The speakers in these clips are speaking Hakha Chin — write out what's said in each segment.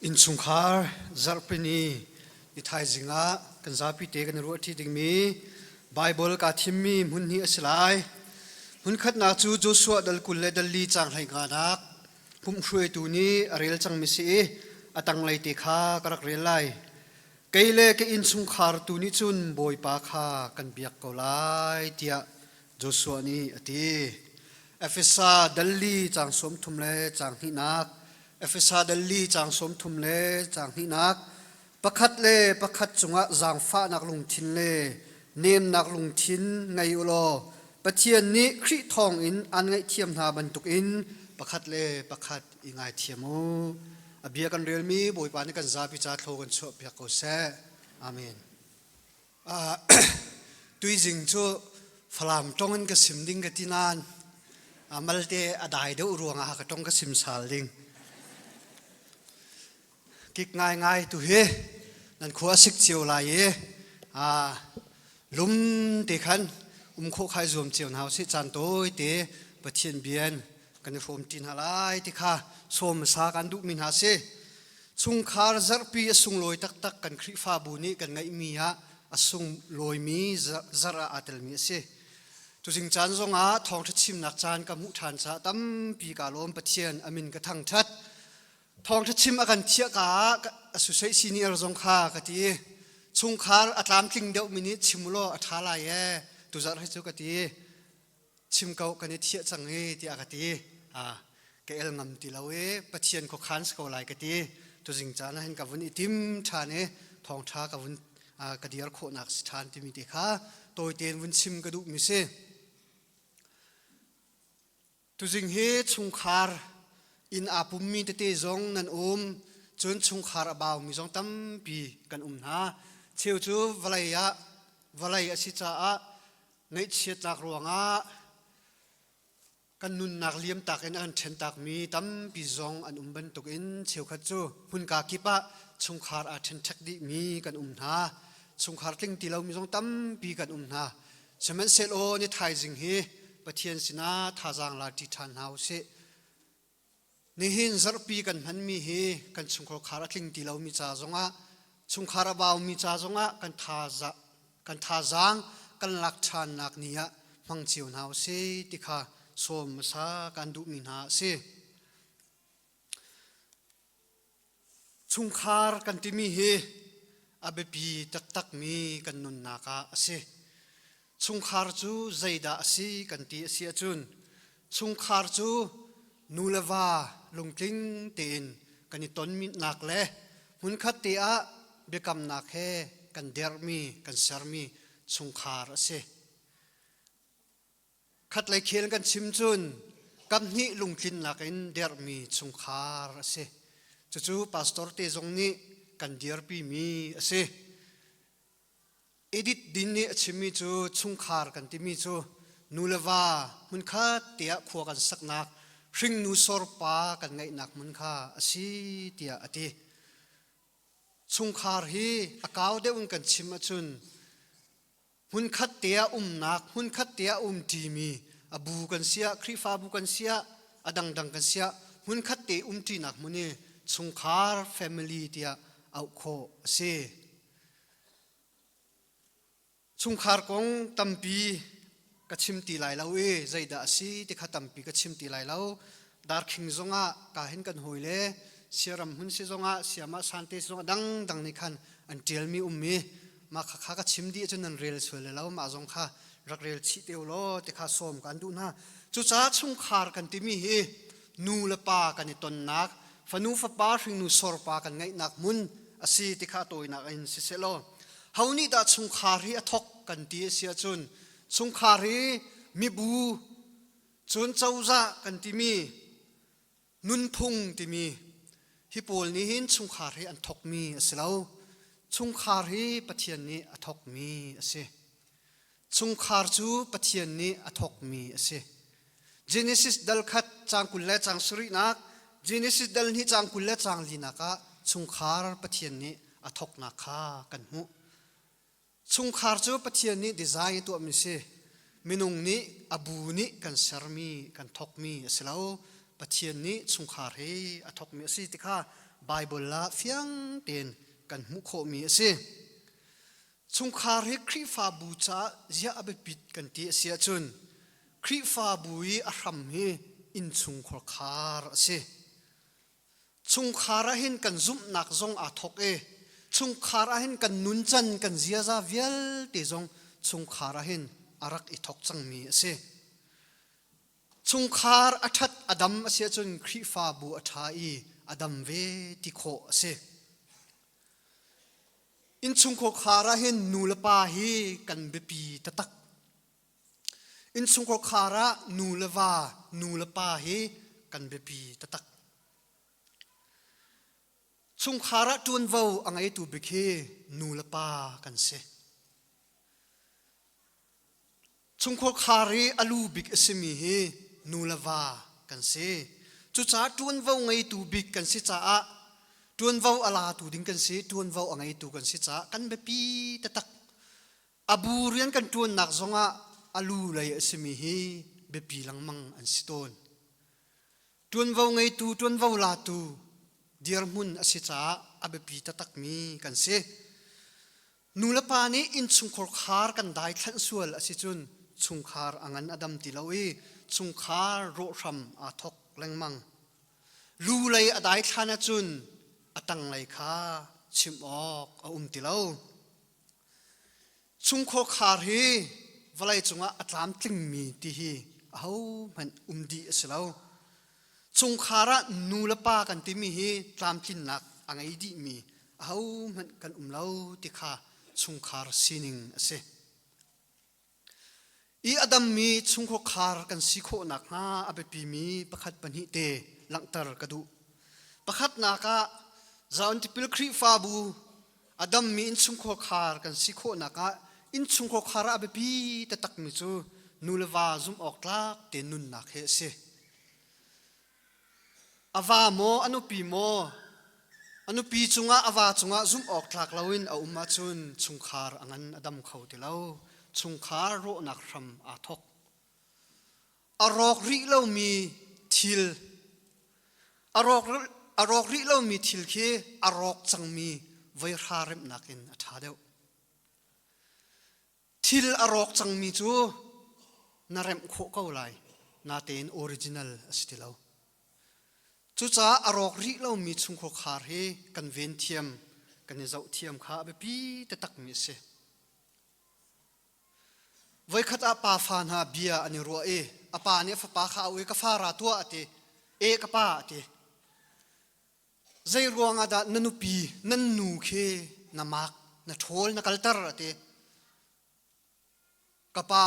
Innchungkhar zarhpini ni thaizing ah kan zapi te kan i ruahṭi dingmi Baibal kaa thimmi hmun hi a si lai. Hmunkhatnak cu Joshua dal 20 le dal li caang hleinganak pumhhruaitu nih a rel cangmi si i a tanglei te kha ka rak rel lai. Kei le ka innchungkhar tu nih cun Bawipa kha kan biak ko lai tiah Joshua nih a ti. Efesa dal li caang 30 le caang hnihnak Efesa dal li caang 30 le caang hnihnak pakhat le pakhat cungah zaangfahnak lungthin le nemnak lungthin ngei u law Pathian nih Khrih thawngin aan ngaihthiam hna bantukin pakhat le pakhat i ngaithiam u. A bia kan relmi Bawipa nih kan zapi ca thlaw kan chuahpiak ko seh. Amen. Tuizing cu Falam tong in ka sim ding ka ti nain malte a dai deuh ruangah ka tong ka sim sal ding. Kik ngaingai tu hi nan khua a sik cio lai i lum te khan um khawh khai zuam cio hna usih caan tawi te Pathian bian kan i hrawm ṭi hna lai ti kha sawm hmasa kan duhmi hna si. Chungkhar zarhpi a sunglawi taktak kan Khrihfabu nih kan ngeihmi ah a sunglawimi zarh ah aa telmi a si. Tuzing caan zongah thawngṭha chimnak caan ka hmuh ṭhan caah tampi kaa lawm Pathian a min ka thangṭhat. Thawngṭha chim a kan thiah ka ah a susei senior zong kha ka ti. Chungkhar a tlamtling deuhmi nih chim u law a ṭha lai ee tuzarh hi cu ka ti. Chim ko kan i thiah cang i tiah ka ti. Ka el ngam ti lo i Pathian khuakhan si ko lai ka ti. Tuzing caan ah hin ka vun i tim ṭhan i thawngṭha ka vun ka dir khawhnak si ṭhan timi te kha tawi tein vun chim ka duhmi si. Tuzing hi chungkhar inn aa pummi tete zong nan um, cun chungkhar a baumi zong tampi kan um hna. Cheu cu vawlei ah vawlei a si caah ngaihchiatnak ruangah kan nunnak liamtak in a kan ṭhentakmi tampi zong an um bantukin cheukhat cu hmunka kip ah chungkhar aa ṭhenṭhek dihmi kan um hna. Chungkhar tling ti lomi zong tampi kan um hna. Sihmanhsehlaw ni thaizing hi Pathian sinah thazaang la ṭi ṭhan hna u sih. Nihin zarhpi kan hmanmi hi kan chungkhar a tling ti lomi ca zongah chungkhar a baumi ca zongah kan kan thazaang kan lak ṭhannak ni ah hmang cio hna u sih ti kha sawm hmasa kan duhmi hna a si. Chungkhar kan timi hi a biapi taktakmi kan nunnak ah a si. Chungkhar cu zeidah a si kan ti a si ahcun chungkhar cu nu le va lungtling tein kan i tonminak le hmunkhat te ah biakamnak he kan derhmi, kan sermi chungkhar a si. Khatlei khel kan chim cun kamhnih lungtlinnak in derhmi chungkhar a si. Cucu pastor te zong nih kan dirpimi a si. Edith Din nih a chimmi cu chungkhar kan timi cu nu le va hmunkhat tiah khua kan saknak hringnu sorpa kan ngeihnak hmun kha a si tiah a ti. Chungkhar hi a kau deuh in kan chim ahcun hmunkhat te ah umnak hmunkhat te ah umṭimi a bu kan siah Khrihfabu kan siah a dangdang kan siah hmunkhat te umṭinak hmun i chungkhar family tiah auh khawh a si. Chungkhar kong tampi ka chim ti lai lo i zeidah a si ti kha tampi ka chim ti lai lo. Darkhing zongah ka hin kan hawi le siaram hmun si zongah siamah sante si zongah dangdang nih khan an ṭialmi um i mah kha ka chim dih ahcun nan rel sual le lo mah zong kha rak rel chih te u law ti kha sawm kan duh hna. Cucaah chungkhar kan timi hi nu le pa kan i tonnak fanu fapa hringnu sorpa kan ngeihnak hmun a si ti kha tawinak in siseh law ho nih dah chungkhar hi a thok kan ti a si ahcun chungkhar hi mibu cun cozah kan timi nunphung timi hi pawl nih hin chungkhar hi an thokmi a si lo. Chungkhar hi Pathian nih a thokmi a si. Chungkhar cu Pathian nih a thokmi a si. Genesis dal khat caang 20 le caang sarihnak, Genesis dal hnih caang 20 le caang linak ah chungkhar Pathian nih a thoknak kha kan hmuh. Chungkhar cu Pathian nih design a tuahmi si. Minung nih a bu nih kan sermi, kan thokmi a si lo. Pathian nih chungkhar hi a thokmi a si ti kha Baibal ah fiang tein kan hmuh khawhmi a si. Chungkhar hi Khrihfabu caah ziah a biapit kan ti a si ahcun Khrihfabu i a hram hi innchungkhar khar a si. Chungkhar ah hin kan zumhnak zong aa thawk i chungkhar ah hin kan nuncan kan ziaza vialte zong chungkhar ah hin a rak i thawk cangmi a si. Chungkhar a ṭhat a dam a si ahcun Khrihfabu a ṭha i a dam ve ti khawh a si. Innchungkhar khar ah hin nu le pa hi kan biapi taktak. Innchungkhar khar ah nu le va, nu le pa hi kan biapi taktak. Chungkhar ah ṭuanvo a ngeitu bik hi nu le pa kan si. Chungkhar khar i a lu bik a simi hi nu le va kan si. Cucaah ṭuanvo ngeitu bik kan si caah ṭuanvo a latu ding kan si, ṭuanvo a ngeitu kan si caah kan biapi taktak. A bu rian kan ṭuannak zongah a lu lei a simi hi biapi lengmang an si tawn. Ṭuanvo ngeitu, ṭuanvo latu dirhmun a si caah a biapi taktakmi kan si. Nulepa nih innchungkhar khar kan daithlanh sual a si cun chungkhar a ngan a dam ti lo i chungkhar rawhhram aa thawk lengmang. Lu lei a daithlan ahcun a tanglei kha chim awk a um ti lo. Chungkhar khar hi vawlei cungah a tlamtlingmi ti hi ahohmanh um dih a si lo. Chungkhar ah nu le pa kan timi hi tlamtlinnak a ngei dihmi ahohmanh kan um lo ti kha chungkhar sining a si. I a dammi chungkhar khar kan si khawh nakhnga a biapimi pakhat pahnih te langhter ka duh. Pakhatnak ah Zion Tipil Khrihfabu a dammi innchungkhar khar kan si khawhnak ah innchungkhar khar ah a biapi taktakmi cu nu le va zumh awk tlak te nunnak hi a si. A va maw a nupi maw a nupi cungah a va cungah zumh awk tlak loin a um ahcun chungkhar a ngan a dam kho ti lo. Chungkhar rawhnak hram aa thawk. A rawk rih lomi thil a rawk a rawk rih lomi thil khi a rawk cangmi voihra remhnak in a ṭha deuh. Thil a rawk cangmi cu na remh khawh ko lai, natein original a si ti lo. Cucaah a rawk rih lomi chungkhar khar hi kan ven thiam, kan i zoh thiam kha a biapi taktakmi a si. Voikhat ah pa fa hna bia an i ruah i a pa nih a fapa kha a auh i ka fa ra tuah a ti. E ka pa a ti. Zei ruangah dah na nupi nan nu khi na mak na ṭhawl na kalter a ti. Ka pa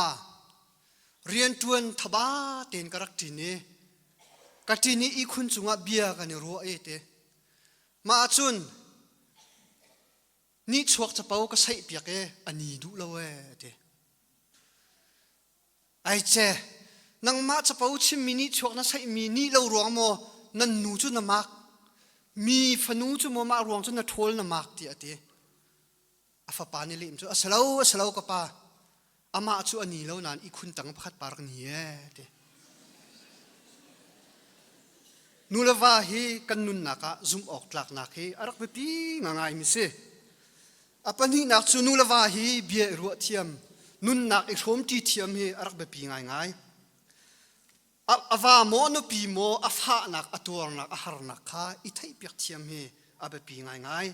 rianṭuan thaba tein ka rak ṭin i ka ṭin i ihkhun cungah bia kan i ruah i ti. Mah ahcun nihchuak capo ka saihpiak i a ni duh lo ee a ti. Ai ce, nangmah capo chimmi nihchuak na saihmi nih lo ruang maw nan nu cu na mak, mi fanu cu maw mah ruang cu na ṭhawl na mak tiah a ti. A fapa nih lehim cu a si lo, a si lo ka pa, amah cu a ni lo nain ihkhun tang pakhat pa rak ni ee ti. Nu le va hi kan nunnak ah zumh awk tlaknak hi a rak biapi ngaingai mi si. A pahnihnak cu nu le va hi bia i ruah thiam, nunnak i hrawmṭi thiam hi a rak biapi ngaingai. A va maw nupi maw a fahnak, a tuarnak, a harnak kha i theihpiak thiam hi a biapi ngaingai.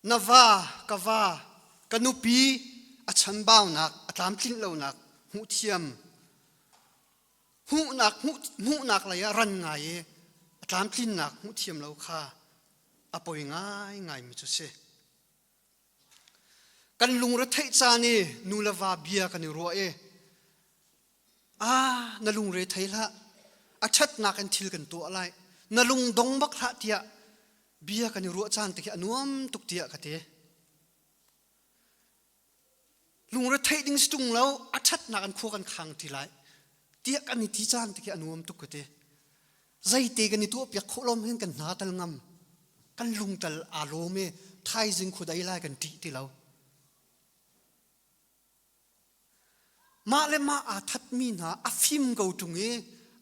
Na va, ka va, ka nupi a chanbaunak, a tlamtlinh lonak hmuh thiam, hmuhnak, hmuhnak lei ah ran ngai i a tlamtlinnak hmuh thiam lo kha a poi ngaingaimi cu si. Kan lungretheih caan i nu le va bia kan i ruah i Ah, na lungre thei hlah. A ṭhatnak in thil kan tuah lai. Na lung dong bak hlah tiah bia kan i ruah caan te khi a nuam tuk tiah ka ti. Lungre theih ding si ṭung lo, a ṭhatnak in khua kan khang ṭi lai tiah kan i ti caan te khi a nuam tuk ka ti. Zeite kan i tuahpiak khawh lom hin kan hna tal ngam. Kan lung tal aa lawm i thaizing khuadei lai kan ṭih ti lo. Mah le mah aa thatmi hna a fim ko ṭung i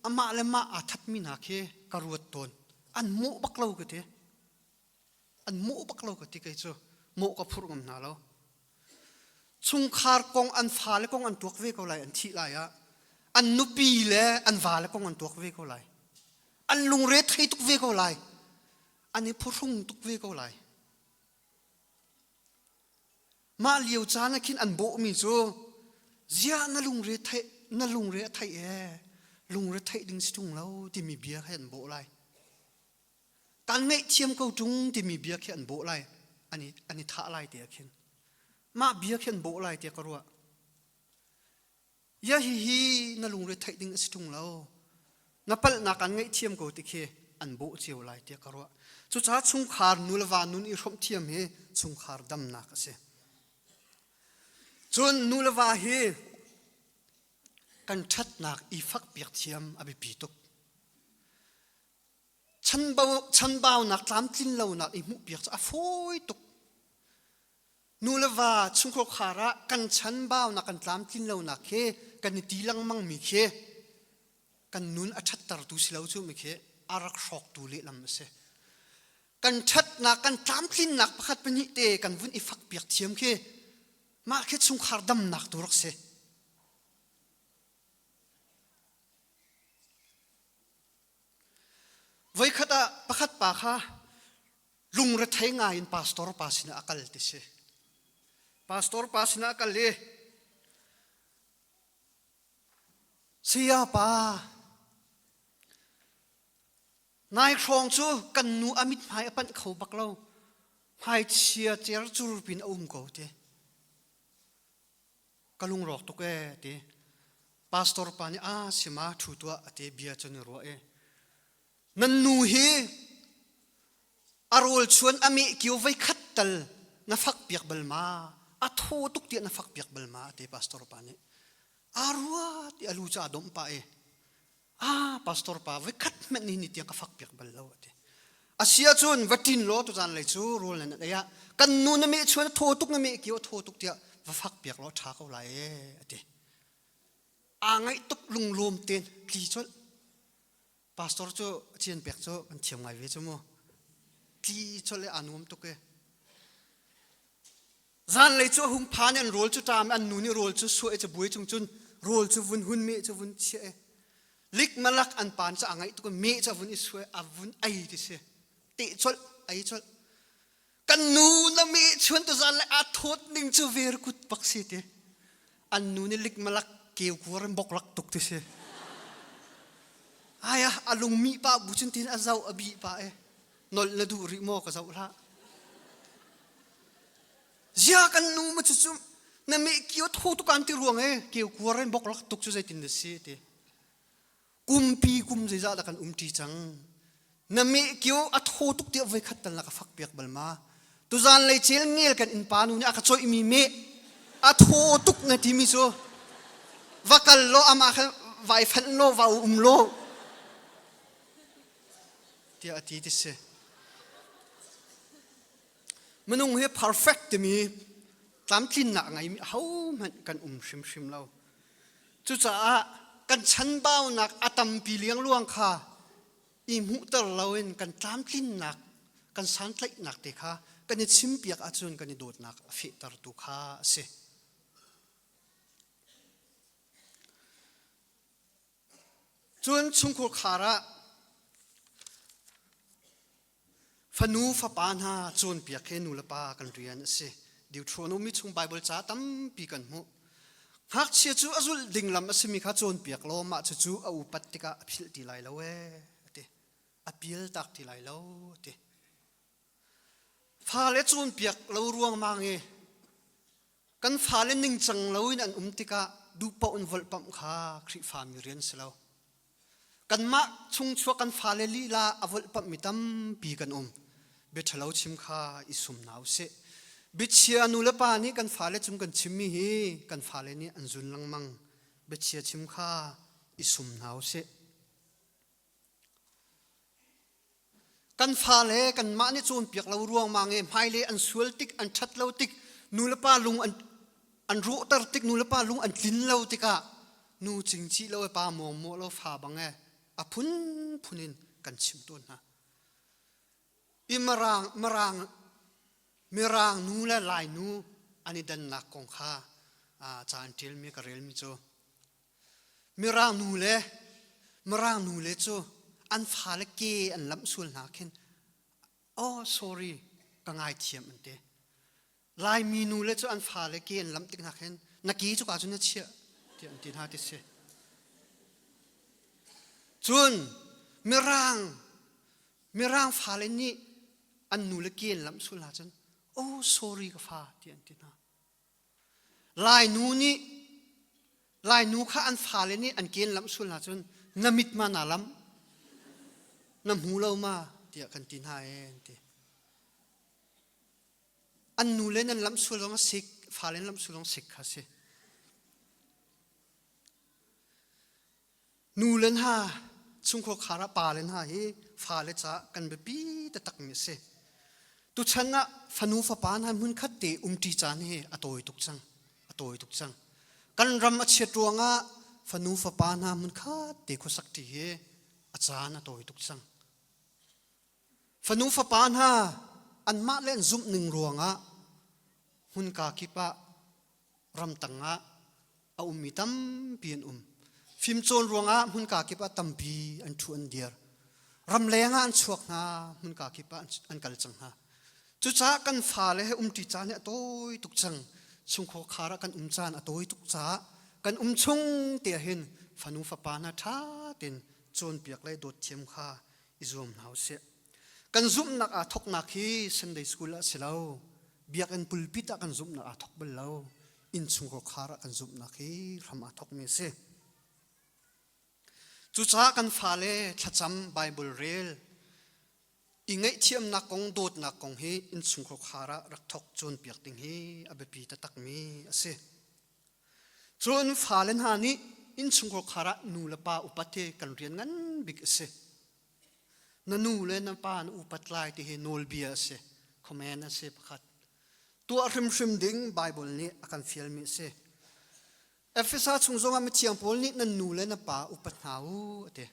amah le mah aa thatmi hna khi ka ruat tawn. An mawh bak lo ka ti. An mawh bak lo ka ti kei cu. Mawh ka phurh ngam hna lo. Chungkhar kong an fale kong an tuak ve ko lai an thih lai ah. An nupi le an vale kong an tuak ve ko lai. An lungre thei tuk ve ko lai. An i phuhrung tuk ve ko lai. Mah lio caan ah khin an bawhmi cu ziah na lungre theih na lungre a theih ee lungre theih ding si ṭung lo timi bia khi an bawh lai. Kan ngaihthiam ko ṭung timi bia khi an bawh lai an i, an i thah lai te ah khin. Mah bia khi an bawh lai tiah ka ruah. Ya hihi na lungre theih ding a si ṭung lo. Na palhnak an ngaihthiam ko ti khi an bawh cio lai tiah ka ruah. Cucaah chungkhar nu le va nun i hrawmh thiam hi chungkhar damnak a si. Cun nu le va hi kan ṭhatnak i fakpiak thiam a biapi tuk. Chanbaunak tlamtlin lonak i hmuhpiak cu a fawi tuk. Nu le va chungkhar ah kan chanbaunak kan tlamtlin lonak khi kan i ti lengmang mi khi kan nun a ṭhattertu si lo cu mi khi a rak hrawktu lehlam a si. Kan ṭhatnak kan tlamtlinnak pakhat pahnih te kan vun i fakpiak thiam khi mah khi chungkhar damnak tu rak si. Voikhat ah pakhat pa kha lungrethei ngai in pastor pa sinah a kal ti si. Pastor pa sinah a kal i Saya pa nai hrawng cu kan nu a mithmai a panh kho bak lo. Hmaichia cer cur pin a um ko ti. Ka lungrawk tuk ee ti. Pastor pa nih a sima ṭhu tuah a ti bia cu ni ruah i nan nu hi a rawl chuan a meh kio voi khat tal na fak piak bal ma a thaw tuk tiah na fak piak bal ma a ti pastor pa nih a rua ti a lu cu a domh pah i ah pastor pa voi khat hmanh ni ni tiang ka fak piak bal lo a ti a si ahcun va ṭin law tuzan lei cu rawl nan ei ah kan nu na meh chuan a thaw tuk na meh kio a thaw tuk tiah va fak piak law ṭha ko lai ee a ti aa ngaih tuk lunglawm ten tli colh pastor cu cian pek cu kan thiam ngai ve cu mu tli colh i aa nuam tuk e Zanlei cu a hung phan i an rawl cu ṭam an nu nih rawl cu suah i cabuai cung cun rawl cu vun hun meh cu vun chiah i likmalak an pan cu a ngaih tuk i meh cu a vun i suah a vun ei ti si teh colh ei colh kan nu na meh chuan tu zan le a thawt ning cu ver kut bak si ti an nu nih likmalak keu kuar in boklak tuk ti si aya a lungmi pa bu cun tin a zoh a bih pa e nolh na duh rih maw ka zoh hlah Zia kan nu ma cu cu na meh kio tho tuk an ti ruang e keu kuar in bok rak tuk cu zeitin na si ti kumpi kum zeizah dah kan um ṭi cang na meh kio a tho tuk tiah voi khat tal na ka fak piak bal ma tuzan lei cel ngel kan innpa nu nih a ka coih mi meh a tho tuk na ti mi cu va kal law amah khan vai fanh law va um law tiah a ti ti si Minung hi perfect timi tlamtlinnak a ngeimi ahohmanh kan um hrimhrim lo. Cucaah kan chanbaunak a tampi liangluang kha i hmuhter loin kan tlamtlinnak, kan santlaihnak te kha kan i chimpiak ahcun kan i dawtnak a fehtertu kha a si. Cun chungkhur khar ah Fanu fapa hna cawnpiak hi nu le pa kan rian a si. Deuteronomy chung Bible ca tampi kan hmuh. Ngakchia cu a zulh ding lam a simi kha cawnpiak law mah cucu a upat tikah a philh ti lai lo ee a ti. A pial tak ti lai lo a ti. Fale cawnpiak lo ruangmang i kan fale ningcang loin an um tikah duhpaoh in volhpamh kha Khrihfami rian si lo. Kanmah chungchuak kan fale lila a volhpamhmi tampi kan um. Biaṭhalo chim kha i sum hna usih. Biachia nu le pa nih kan fale cung kan chimmi hi kan fale nih an zun lengmang. Biachia chim kha i sum hna usih. Kan fale kanmah nih cawnpiak lo ruangmang i hmailei an sual tik, an ṭhat lo tik, nu le pa lung an, an rawhter tik, nu le pa lung an tlin lo tikah nu cingcih lo e pa mawngmawh lo fa bang e a phunphun in kan chim tawn hna. I Mirang, Mirang, Mirang nu le Lai nu an i dannak kong kha ca an ṭialmi ka relmi cu Mirang nu le Mirang nu le cu an fale ke an lamh sual hna khin oh sorry ka ngaithiam an ti. Laimi nu le cu an fale ke an lamh tik hna khin na ke cu ka cun na chiah tiah an ti hna ti si. Cun Mirang Mirang fale nih an nu le ke an lamh sual hna cun oh sorry ka fa tiah an ti hna. Lainu nih Lainu kha an fale nih an ke an lamh sual hna cun na mit ma naa lamh na hmu lo ma tiah kan ti hna ee an ti. An nu le nan lamh sual zong a sik, fale an lamh sual zong sik kha a si. Nu le hna chungkhar khar ah pa le hna hi fale caah kan biapi taktakmi a si. Tuchan ah fanu fapa hna hmunkhat te umṭi caan hi a tawi tuk cang. A tawi tuk cang. Kan ram a chiat ruangah fanu fapa hna hmunkhat te khuasak ṭi hi a caan a tawi tuk cang. Fanu fapa hna anmah le an zumh ning ruangah hmunka kip ah ramtang ah a ummi tampi an um. Fimcawn ruangah hmunka kip ah tampi an ṭhu an dir. Ramleng ah an chuak hna, hmunka kip ah an kal cang hna. Cucaah kan fale he umṭi caan hi a tawi tuk cang. Chungkhar khar ah kan um caan a tawi tuk caah kan um chung te ah hin fanu fapa hna ṭha tein cawnpiak le dawt thiam kha i zuam hna usih. Kan zumhnak aa thawknak hi Sunday school ah si lo. Biakinn pulpit ah kan zumhnak aa thawk bal lo. Innchungkhar khar ah kan zumhnak hi hram aa thawkmi a si. Cucaah kan fale thlacam Bible rel i ngaihthiamnak kong dawtnak kong hi innchungkhar khar ah rak thawk cawnpiak ding hi a biapi taktakmi a si. Cun fale hna nih innchungkhar khar ah nu le pa upat hi kan rian ngan bik a si. Na nu le na pa na upat lai ti hi nawlbia a si. Command a si pakhat. Tuah hrimhrim ding Bible nih a kan fialmi a si. Efesa chung zongah mithiang Paul nih nan nu le na pa upat hna u a ti.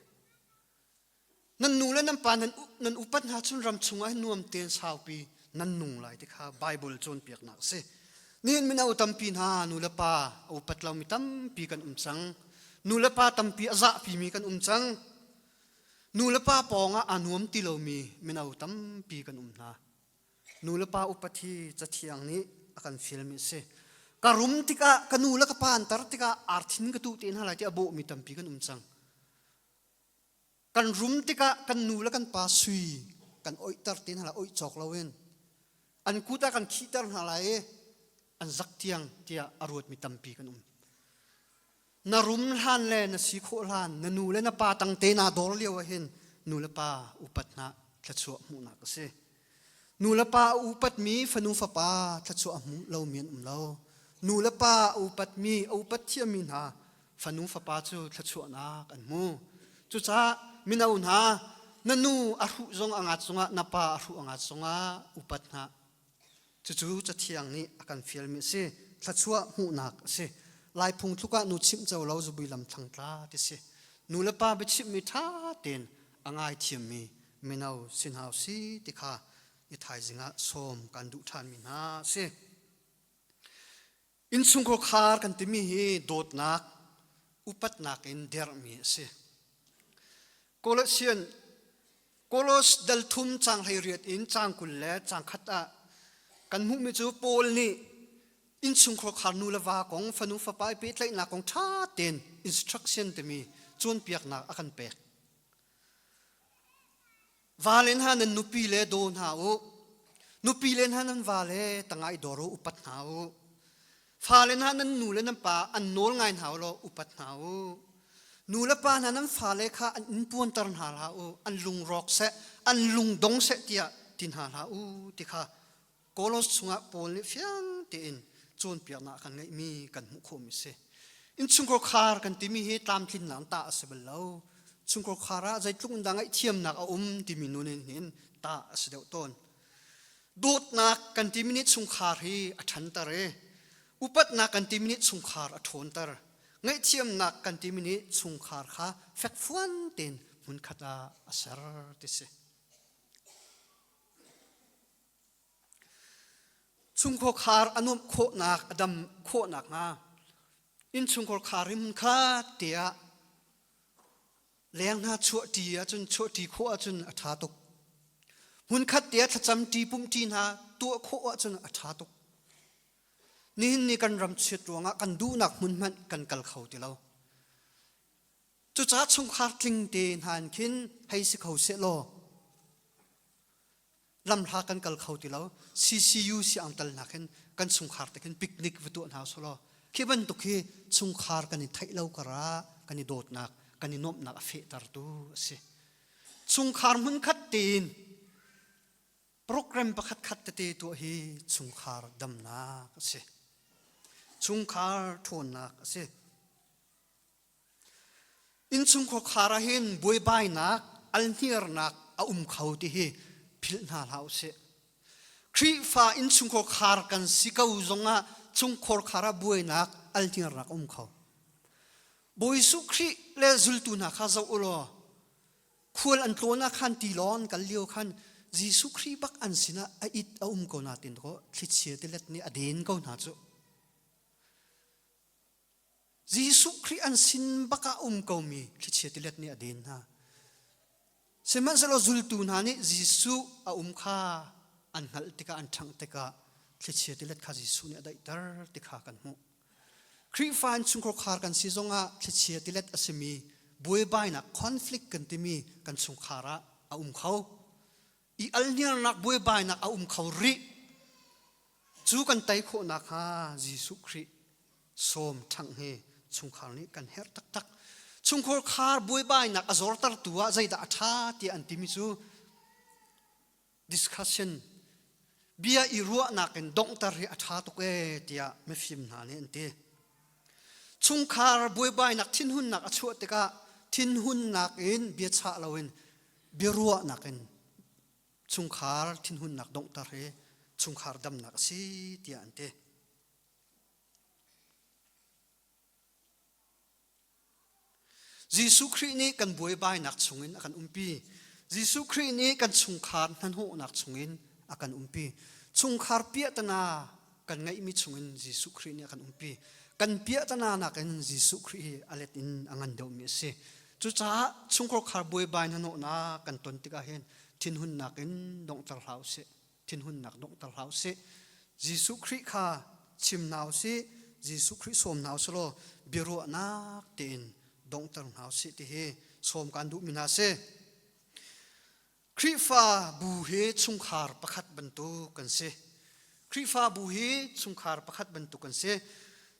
Nan nu le nan pa nan, nan upat hna cun ram chungah hin nuam tein saupi nan nung lai ti kha Bible cawnpiaknak a si. Nihin mino tampi hna nu le pa a upat lomi tampi kan um cang. Nu le pa tampi a zahpimi kan um cang. Nu le pa pawngah aa nuam ti lomi mino tampi kan um hna. Nu le pa upat hi Cathiang nih a kan fialmi a si. Ka rum tikah ka nu le ka pa an tar tikah arthin ka tuh te hna lai ti a bawhmi tampi kan um cang. Kan rum tikah kan nu le kan pa sui kan oihter te hna lai oih cawk loin an kut ah kan khihter hna lai i an zak tiang tiah a ruatmi tampi kan um. Na rum hlan le na si khawh hlan na nu le na pa tangte naa dor lio ah hin nu le pa upat hna thluachuah hmuhnak a si. Nu le pa a upatmi fanu fapa thluachuah a hmu lomi an um lo. Nu le pa a upatmi a upat thiammi hna fanu fapa cu thluachuahnak an hmu. Cucaah mino hna na nu a hruh zong a ngat zongah na pa a hruh a ngat zongah upat hna. Cucu Cathiang nih a kan fialmi a si. Thluachuah hmuhnak a si. Lai phung tluk ah nu chimh co lo zubui lam thlang tla ti si. Nu le pa biachimhmi ṭha tein a ngaithiammi mino si hna si ti kha i thaizing ah sawm kan duh ṭhanmi hna a si. Innchungkhar khar kan timi hi dawtnak, upatnak in derhmi a si. Colossian Kolos dal thum caang 18 in caang 20 le caang khat ah kan hmuhmi cu Paul nih innchungkhar khar nu le va kong fanu fapa i pehtlaihnak kong ṭha tein instruction timi cawnpiaknak a kan pek. Vale hna nan nupi le daw hna u. Nupi le hna nan vale tangah i dawr u, upat hna u. Fale hna nan nu le nan pa an nawl ngai hna u law upat hna u. Nu le pa hna nan fale kha an inn puanter hna hlah u, an lung rawk seh, an lung dong seh tiah ti hna hlah u ti kha Kolos chungah Paul nih fiang tein cawnpiaknak a kan ngeihmi kan hmuh khawhmi a si. Innchungkhar khar kan timi hi tlamtlinnak tah a si bal lo. Chungkhar khar ah zeitluk in dah ngaihthiamnak a um timi nun in hin tah a si deuh tawn. Dawtnak kan timi nih chungkhar hi a ṭhanter i upatnak kan timi nih chungkhar a ṭhawnter. Ngaihthiamnak kan timi nih chungkhar kha fekfuan tein hmunkhat ah a ser ti si. Chungkhar khar a nuamh khawhnak, a dam khawhnak hnga innchungkhar khar hi hmunkhat te ah leng hna chuahṭi ahcun chuahṭi khawh ahcun a ṭha tuk. Hmunkhat te ah thlacamṭi pumhṭi hna tuah khawh ahcun a ṭha tuk. Nihin ni kan ram chiat ruangah kan duhnak hmun hmanh kan kal kho ti lo. Cucaah chungkhar tling te hna in khin hei si kho sehlaw lamhla kan kal kho ti lo. CCU siang tal hna khin kan chungkhar te khin picnic va tuah hna usih law khi bantuk hi chungkhar kan i theih lo karah kan i dawtnak kan i nuamhnak a fehtertu a si. Chungkhar hmunkhat tein Program pakhat khat tete tuah hi chungkhar damnak a si. Chungkhar ṭhawnnak a si. Innchungkhar khar ah hin buaibainak, alhniarnak a um kho ti hi philh hna hlah usih. Khrihfa innchungkhar khar kan si ko zongah chungkhar khar ah buainak, alhniarnak a um kho. Bawi Jesuh Khrih le zultu hna kha zoh u law Khual an tlawn ah khan tilawng an kal lio khan Jesuh Khrih bak an sinah a it a um ko na tin ko thlichia tilet nih a den ko hna cu. Jesuh Khrih an sin bak ah um komi thlichia tilet nih a den hna. Sihmanhsehlaw zultu hna nih Jesuh a um kha an hngalh tikah an ṭhangh tikah thlichia tilet kha Jesuh nih a daihter ti kha kan hmuh. Khrihfa in chungkhar kan si zongah thlichia tilet a simi buaibainak conflict kan timi kan chungkhar ah a um kho. I alhniarnak buaibainak a um kho rih. Cu kan tei khawh nakhnga Jesuh Khrih sawm ṭhangh hi chungkhar nih kan herh taktak. Chungkhar khar buaibainak a zortertu ah zeidah a ṭha tiah an timi cu discussion bia i ruahnak in donghter hi a ṭha tuk ee tiah mifim hna nih an ti. Chungkhar buaibainak thinhunnak a chuah tikah thinhunnak in biachah loin biaruahnak in chungkhar thinhunnak donghter hi chungkhar damnak a si tiah an ti. Jesuh Khrih nih kan buaibainak chungin a kan umpi. Jesuh Khrih nih kan chungkhar hnahnawhnak chungin a kan umpi. Chungkhar piahtana kan ngeihmi chungin Jesuh Khrih nih a kan umpi. Kan piahtana nakin Jesuh Khrih hi a let in a ngan deuhmi a si. Cucaah chungkhar buaibai hnahnawhnak kan ton tikah hin thinhunnak in donghter hlah usih. Thinhunnak donghter hlah usih. Jesuh Khrih kha chim hna usih. Jesuh Khrih sawm hna usih law biaruahnak tein donghter hna usih ti hi sawm kan duhmi hna si. Khrihfa bu hi chungkhar pakhat bantuk kan si. Khrihfa bu hi chungkhar pakhat bantuk kan si.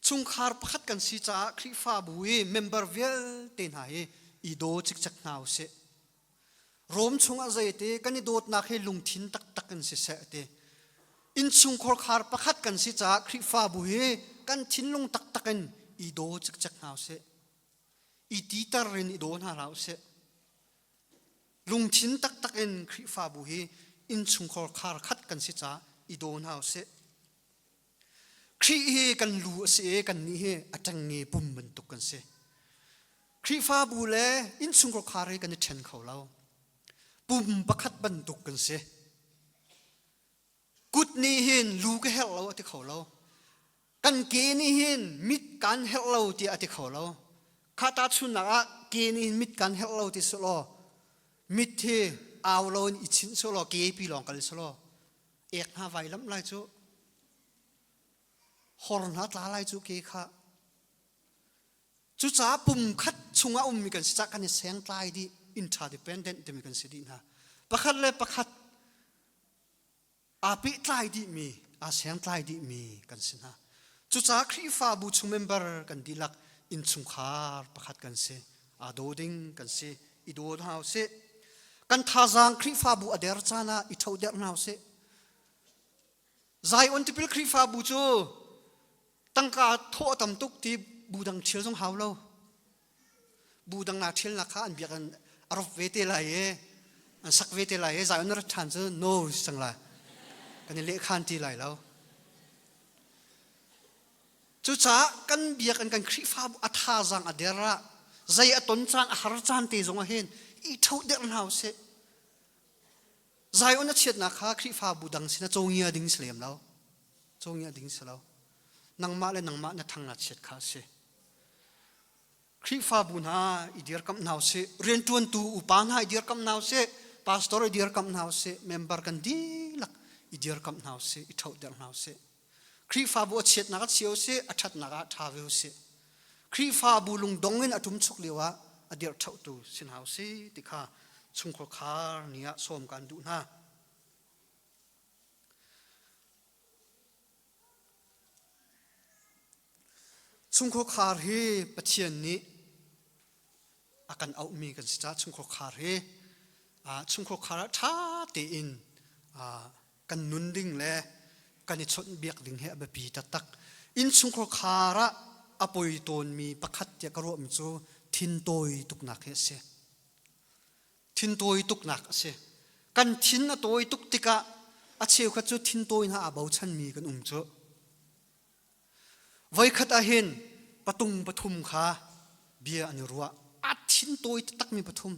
Chungkhar pakhat kan si caah Khrihfa bu i member vialte hna hi i daw cikcek hna usih. Rom chungah zeite kan i dawtnak hi lungthin taktak in siseh ti. Innchungkhar khar pakhat kan si caah Khrihfabu hi kan thinlung taktak in i daw cikcek hna usih. I titer in i daw hna hlah usih. Lungthin taktak in Khrihfabu hi innchungkhar khar khat kan si caah i daw hna usih. Khrih hi kan lu a si i kannih hi a ṭengnge pum bantuk kan si. Khrihfabu le innchungkhar khar hi kan i ṭhen kho lo. Pum pakhat bantuk kan si. Kut nih hin lu ka herh lo a ti kho lo. Kan ke nih hin mit kan herh lo tiah a ti kho lo. Kha tahchunhnak ah ke nih hin mit kan herh lo ti selaw mit hi au lo in i chinh selaw ke pi lawng kal selaw ek hna vai lamh lai cu hor hna tla lai cu ke kha cucaah pum khat chungah ummi kan si cah kan i sengtlai dih interdependent timi kan si dih hna pakhat le pakhat aa pehtlai dihmi aa sengtlai dihmi kan si hna cucaah Khrihfabu chung member kan dihlak innchungkhar pakhat kan si aa daw ding kan si i daw hna usih kan thazaang Khrihfabu a der caan ah i ṭho derh hna usih Zion tipil Khrihfabu cu tangka thawh a tam tuk ti bu dang ṭhial zong hau lo bu dang naa ṭhialnak kha an biak an a rop ve te lai i an sak ve te lai i Zion na rat ṭhan cu no cang lai kan i lehkhan ti lai lo Cucaah kan biakinn kan Khrihfabu a thazaang a der ah zei a ton caan a har caan te zong ah hin i ṭho der hna usih. Zion a chiatnak kha Khrihfabu dang sin a cawngia ding si lem lo. Cawngia ding si lo. Nangmah le nangmah na thang na chiat kha a si. Khrihfabu hna i dirkamh hna usih, rianṭuantu upa hna i dirkamh hna usih, pastor i dirkamh hna usih, member kan dihlak i dirkamh hna usih, i ṭhohter hna usih. Khrihfabu a chiatnak ah chia usih, a ṭhatnak ah ṭha ve usih. Khrihfabu lungdong in a ṭumchuk lio ah a dirhṭhohtu si hna usih ti kha chungkhar khar ni ah sawm kan duh hna. Chungkhar hi Pathian nih a kan auhmi kan si caah chungkhar hi chungkhar ah ṭha tein kan nun ding le kan i chawnhbiak ding hi a biapi taktak. Innchungkhar ah a poi tawnmi pakhat tiah ka ruahmi cu thintawi tuknak hi a si. Thintawi tuknak a si. Kan thin a tawi tuk tikah a cheukhat cu thintawi hna aa bochanmi kan um cu. Voikhat ah hin patung pathum kha bia an i ruah. A thintawi taktakmi pathum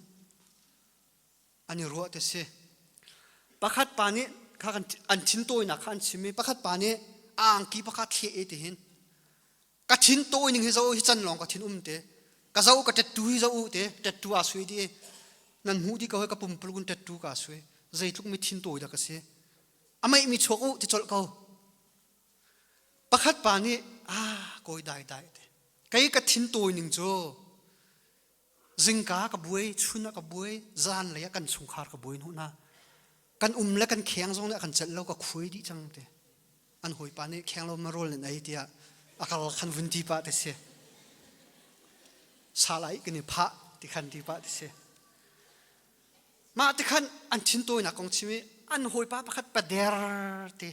an i ruah ti si. Pakhat pa nih kha an thintawinak kha an chim i pakhat pa nih a angki pakhat thleh e ti hin ka thin tawi ning hi zo hi can lawng ka thin um te ka zo ka tattoo hi zo u te tattoo aa sui di nan hmuh di ko ka pumpuluk in tattoo ka sui zeitluk mi thin tawi dah ka si a meih mi chuak u ti colh ko pakhat pa nih ah kawi dai dai te kei ka thin tawi ning cu Zingka ka buai, chun ah ka buai, zan lei ah kan chungkhar ka buai hnu na. Kan um le kan kheng zong nih a kan celh lo ka khuai dih cang te. An hawipa nih kheng lo marol nan ei tiah a kal khan vun ti pah te si. Salai kan i phah ti khan ti pah te si. Mah ti khan an thintawinak kong chim i an hawipa pakhat pader te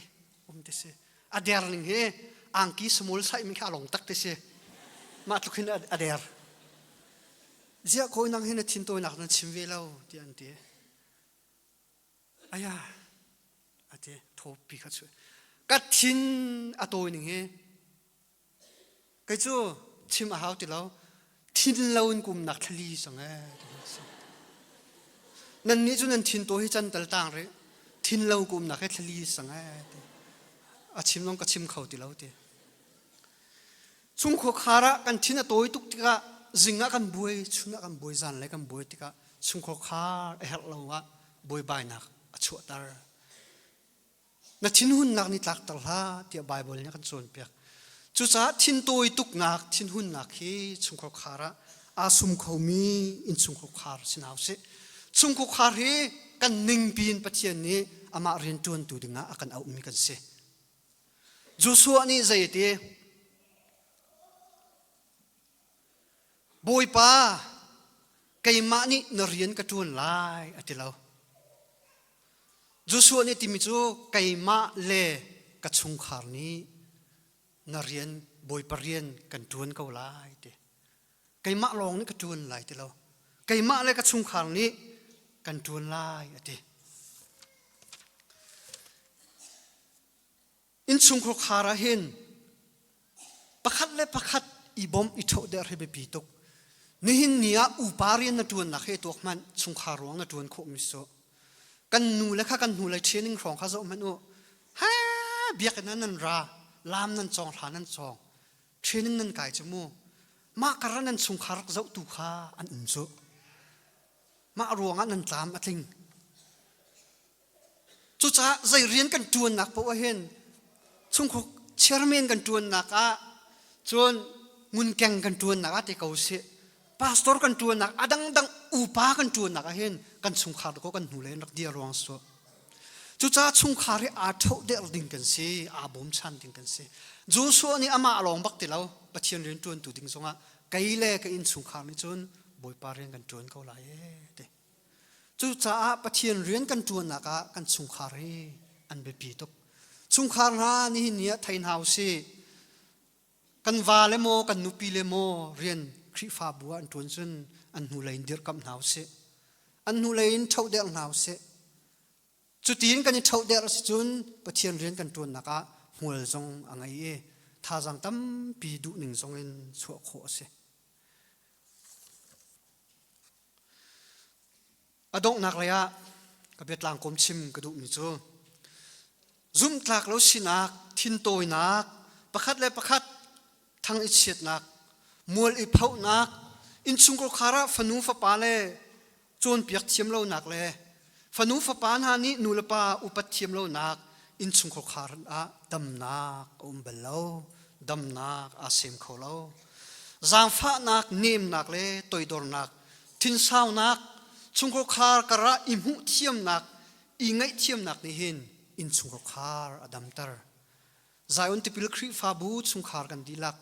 um ti si. A der ning hi angki small sai mi kha a long tak ti si. Mah tluk hin a der. Ziah kawi nang hi na thintawinak na chim ve lo ti an ti. Aya ati thawpi kha chu. Ka thin a tawi ning hi Kei cu chim a hau ti lo. Thin lo in kumnak thlali sang ee. Nannih cu nan thin to hi can tal tang rih. Thin lo kumnak hi thlali sang ee. A chim zong ka chim kho ti lo ti. Chungkhua khar ah kan thin a tawi tuk tikah zing ah kan buai, chun ah kan buai, zan lei kan buai tikah chungkhua khar a herh lo ah buaibainak a chuahter. Na thinhunnak nih tlakter hlah tiah Baibal nih a kan cawnpiak. Cucaah thintawi tuknak, thinhunnak hi chungkhar khar ah aa sum khomi innchungkhar khar si hna usih. Chungkhar khar hi kan ningpi in Pathian nih amah rianṭuantu dingah a kan auhmi kan si. Joshua nih zei a ti? Bawipa, keimah nih na rian ka ṭuan lai a ti lo. Joshua nih timi cu keimah le ka chungkhar nih na rian Bawipa rian kan ṭuan ko lai ti. Keimah lawng nih ka ṭuan lai ti lo. Keimah le ka chungkhar nih kan ṭuan lai a ti. Innchungkhar khar ah hin pakhat le pakhat i bawmh i ṭhohder hi biapi tuk. Nihin ni ah upa rian na ṭuannak he tuak hmanh chungkhar ruang na ṭuan khawhmi cu kan nu le kha kan hnulei training hrawng kha zoh hmanh u. Ha biakinn ah nan ra, lam nan cawng, hla nan cawng, training nan kai cu mu. Mah kar ah nan chungkhar rak zohtu kha an um cu. Mah ruangah nan tlam a tling. Cucaah zei rian kan ṭuannak paoh ah hin chungkhuk chairman kan ṭuannak ah cun ngunkeng kan ṭuannak ah ti ko sih pastor kan ṭuannak a dangdang upa kan ṭuannak ah hin kan chungkhar ko kan hnulei in rak dir ruang su. Cucaah chungkhar hi aa ṭhoh der ding kan si, aa bawmchan ding kan si. Joshua nih amah lawng bak ti lo, Pathian rian ṭuantu ding zongah kei le ka innchungkhar nih cun Bawipa rian kan ṭuan ko lai ee ti. Cucaah Pathian rian kan ṭuannak ah kan chungkhar hi an biapi tuk. Chungkhar hna nihin ni ah thei hna usih. Kan va le maw, kan nupi le maw rian Khrihfabu ah an ṭuan cun an hnulei in dirkamh hna usih. An hnulei in ṭhohderh hna usih. Cutin kan i ṭhohderh a si cun Pathian rian kan ṭuannak ah hmual zong a ngei i thazaang tampi duhning zong in chuah khawh a si. A donghnak lei ah ka biatlang kawm chim ka duhmi cu. Zumhtlak lo sinak, thintawinak, pakhat le pakhat thang i chiatnak, mual i phohnak, innchungkhar ah fanu fapa le cawnpiak thiam lonak le fanu fapa hna nih nu le pa upat thiam lonak innchungkhar ah damnak a um bal lo, damnak aa sem kho lo. Zaangfahnak, nemnak le toidornak, thinsaunak, chungkhar karah i hmuh thiamnak, i ngaihthiamnak nih hin innchungkhar a damter. Zion Tipil Khrihfabu chungkhar kan dihlak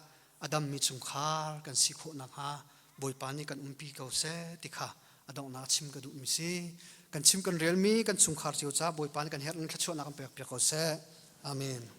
a dammi chungkhar kan si khawh nakhnga Bawipa nih kan umpi ko seh ti kha a donghnak chim ka duhmi si. Kan chim kan relmi kan chungkhar cio ca Bawipa nih kan herh in thluachuahnak kan pek piak ko seh. Amen.